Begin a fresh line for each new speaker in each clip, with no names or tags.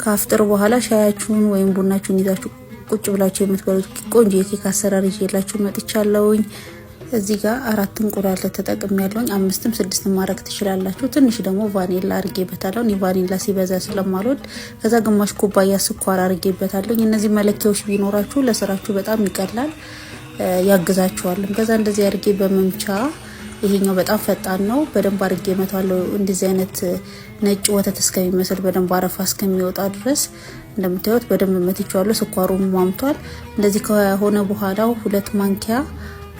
ከአፍጥር በኋላ ሻያችሁን ወይም ቡናችሁን ይዛችሁ ቁጭ ብላችሁ የምትበሉት ቆንጆ የኬክ አሰራር ይዤላችሁ መጥቻለሁኝ። እዚህ ጋር አራት እንቁላል ተጠቅሜያለሁኝ። አምስትም ስድስትም ማድረግ ትችላላችሁ። ትንሽ ደግሞ ቫኒላ አርጌበታለሁ። እኔ ቫኒላ ሲበዛ ስለማልወድ። ከዛ ግማሽ ኩባያ ስኳር አርጌበታለሁኝ። እነዚህ መለኪያዎች ቢኖራችሁ ለስራችሁ በጣም ይቀላል፣ ያግዛችኋልም። ከዛ እንደዚህ አርጌ በመምቻ፣ ይሄኛው በጣም ፈጣን ነው። በደንብ አርጌ መታዋለሁ። እንደዚህ አይነት ነጭ ወተት እስከሚመስል፣ በደንብ አረፋ እስከሚወጣ ድረስ እንደምታዩት በደንብ መትቼዋለሁ። ስኳሩም ሟምቷል። እንደዚህ ከሆነ በኋላ 2 ማንኪያ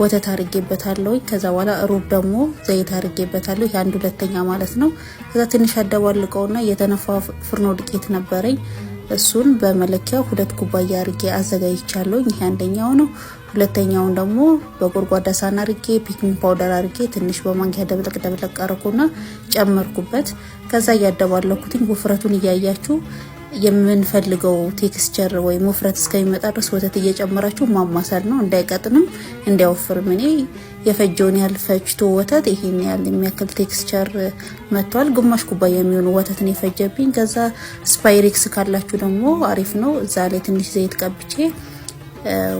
ወተት አርጌበታለሁ። ከዛ በኋላ ሩብ ደግሞ ዘይት አርጌበታለሁ። ይሄ አንድ ሁለተኛ ማለት ነው። ከዛ ትንሽ አደባልቀውና የተነፋ ፍርኖ ዱቄት ነበረኝ፣ እሱን በመለኪያ 2 ኩባያ አርጌ አዘጋጅቻለሁ። ይሄ አንደኛው ነው። ሁለተኛውን ደግሞ በጎድጓዳ ሳህን አርጌ baking powder አርጌ ትንሽ በማንኪያ ደብለቅ ደብለቅ አረኩና ጨመርኩበት። ከዛ እያደባለኩትኝ ውፍረቱን እያያችሁ የምንፈልገው texture ወይም ውፍረት እስከሚመጣ ድረስ ወተት እየጨመራችሁ ማማሰል ነው፣ እንዳይቀጥንም እንዳይወፍርም። እኔ የፈጀውን ያህል ፈጅቶ ወተት ይሄን ያህል የሚያክል texture መጥቷል። ግማሽ ኩባያ የሚሆኑ ወተት ነው የፈጀብኝ። ከዛ ፓይሬክስ ካላችሁ ደግሞ አሪፍ ነው። እዛ ላይ ትንሽ ዘይት ቀብቼ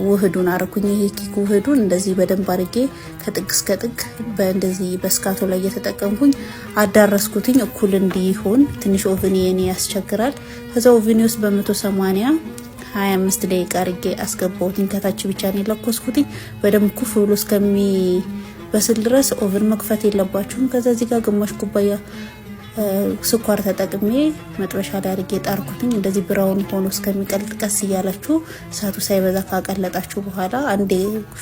ውህዱን አረኩኝ። ይሄ ኬክ ውህዱን እንደዚህ በደንብ አርጌ ከጥግ እስከ ጥግ በእንደዚህ በ spatula እየተጠቀምኩኝ አዳረስኩትኝ እኩል እንዲሆን። ትንሽ oven የኔ ያስቸግራል። ከዛ oven ውስጥ በ180 25 ደቂቃ አርጌ አስገባሁትኝ። ከታች ብቻ ነው የለኮስኩትኝ። በደንብ ኩፍ ብሎ እስከሚበስል ድረስ oven መክፈት የለባችሁም። ከዛ እዚህ ጋር ግማሽ ኩባያ ስኳር ተጠቅሜ መጥበሻ ላይ አድርጌ ጣርኩትኝ። እንደዚህ brown ሆኖ እስከሚቀልጥ ቀስ እያላችሁ እሳቱ ሳይበዛ ካቀለጣችሁ በኋላ አንዴ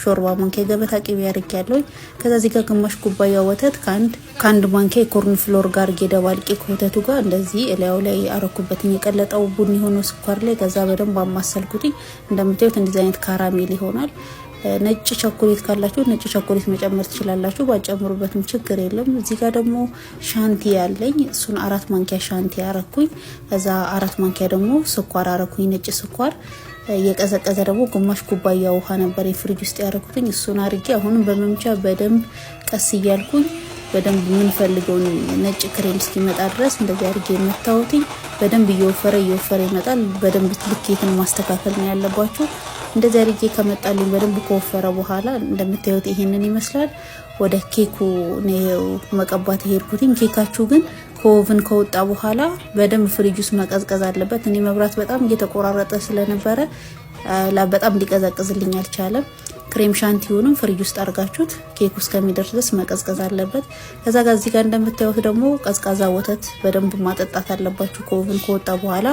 ሾርባ ማንኪያ የገበታ ቅቤ አድርጌያለሁኝ። ከዛ እዚህ ጋር ግማሽ ኩባያ ወተት ከአንድ ማንኪያ የ corn flour ጋር አድርጌ ደባልቄ ከወተቱ ጋር እንደዚህ እላዩ ላይ አረኩበትኝ፣ የቀለጠው ቡኒ የሆነው ስኳር ላይ። ከዛ በደንብ አማሰልኩትኝ። እንደምታዩት እንደዚህ አይነት caramel ይሆናል። ነጭ ቸኮሌት ካላችሁ ነጭ ቸኮሌት መጨመር ትችላላችሁ። ባትጨምሩበትም ችግር የለም። እዚህ ጋር ደግሞ ሻንቲ ያለኝ እሱን 4 ማንኪያ ሻንቲ አረኩኝ። ከዛ 4 ማንኪያ ደግሞ ስኳር አረኩኝ፣ ነጭ ስኳር። የቀዘቀዘ ደግሞ ግማሽ ኩባያ ውሃ ነበር የፍሪጅ ውስጥ ያረኩትኝ። እሱን አርጌ አሁንም በመምቻ በደንብ ቀስ እያልኩኝ በደንብ የምንፈልገውን ነጭ ክሬም እስኪመጣ ድረስ እንደዚህ አድርጌ የመታወትኝ። በደንብ እየወፈረ እየወፈረ ይመጣል። በደንብ ልኬትን ማስተካከል ነው ያለባችሁ። እንደዚህ አድርጌ ከመጣልኝ፣ በደንብ ከወፈረ በኋላ እንደምታዩት ይሄንን ይመስላል። ወደ ኬኩ ነው መቀባት የሄድኩትኝ። ኬካችሁ ግን ከ oven ከወጣ በኋላ በደንብ ፍሪጅ ውስጥ መቀዝቀዝ አለበት። እኔ መብራት በጣም እየተቆራረጠ ስለነበረ በጣም ሊቀዘቅዝልኝ አልቻለም። ክሬም ሻንቲውንም ፍሪጅ ውስጥ አድርጋችሁት ኬኩ እስከሚደርስ ድረስ መቀዝቀዝ አለበት። ከዛ ጋር እዚህ ጋር እንደምታዩት ደግሞ ቀዝቃዛ ወተት በደንብ ማጠጣት አለባችሁ። ከ oven ከወጣ በኋላ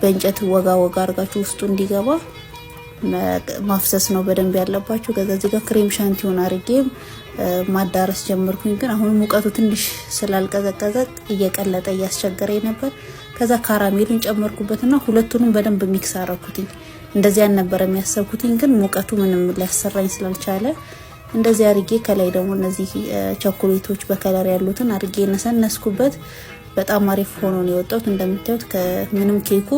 በእንጨት ወጋ ወጋ አድርጋችሁ ውስጡ እንዲገባ ማፍሰስ ነው በደንብ ያለባችሁ። ከዛ እዚህ ጋር ክሬም ሻንቲውን አድርጌ ማዳረስ ጀመርኩኝ። ግን አሁን ሙቀቱ ትንሽ ስላልቀዘቀዘ እየቀለጠ እያስቸገረኝ ነበር። ከዛ caramel ኡን ጨመርኩበትና ሁለቱንም በደንብ mix አረኩትኝ። እንደዚህ አልነበረ የሚያሰብኩትኝ፣ ግን ሙቀቱ ምንም ሊያሰራኝ ስላልቻለ እንደዚህ አድርጌ ከላይ ደግሞ እነዚህ ቸኮሌቶች በ color ያሉትን አድርጌ ነሰነስኩበት። በጣም አሪፍ ሆኖ ነው የወጣው። እንደምታዩት ከምንም ኬኩ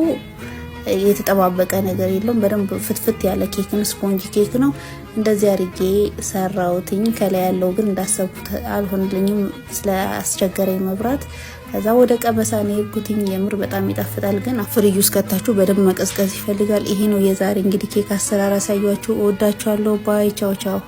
የተጠባበቀ ነገር የለውም። በደንብ ፍትፍት ያለ ኬክ ነው፣ sponge cake ነው። እንደዚህ አድርጌ ሰራውትኝ። ከላይ ያለው ግን እንዳሰብኩት አልሆንልኝም ስለአስቸገረኝ መብራት። ከዛ ወደ ቀመሳ ነው የሄድኩትኝ። የምር በጣም ይጣፍጣል፣ ግን ፍሪጅ ውስጥ ከታችሁ በደንብ መቀዝቀዝ ይፈልጋል። ይሄ ነው የዛሬ እንግዲህ ኬክ አሰራር አሳያችሁ። እወዳችኋለሁ። Bye፣ ቻው ቻው።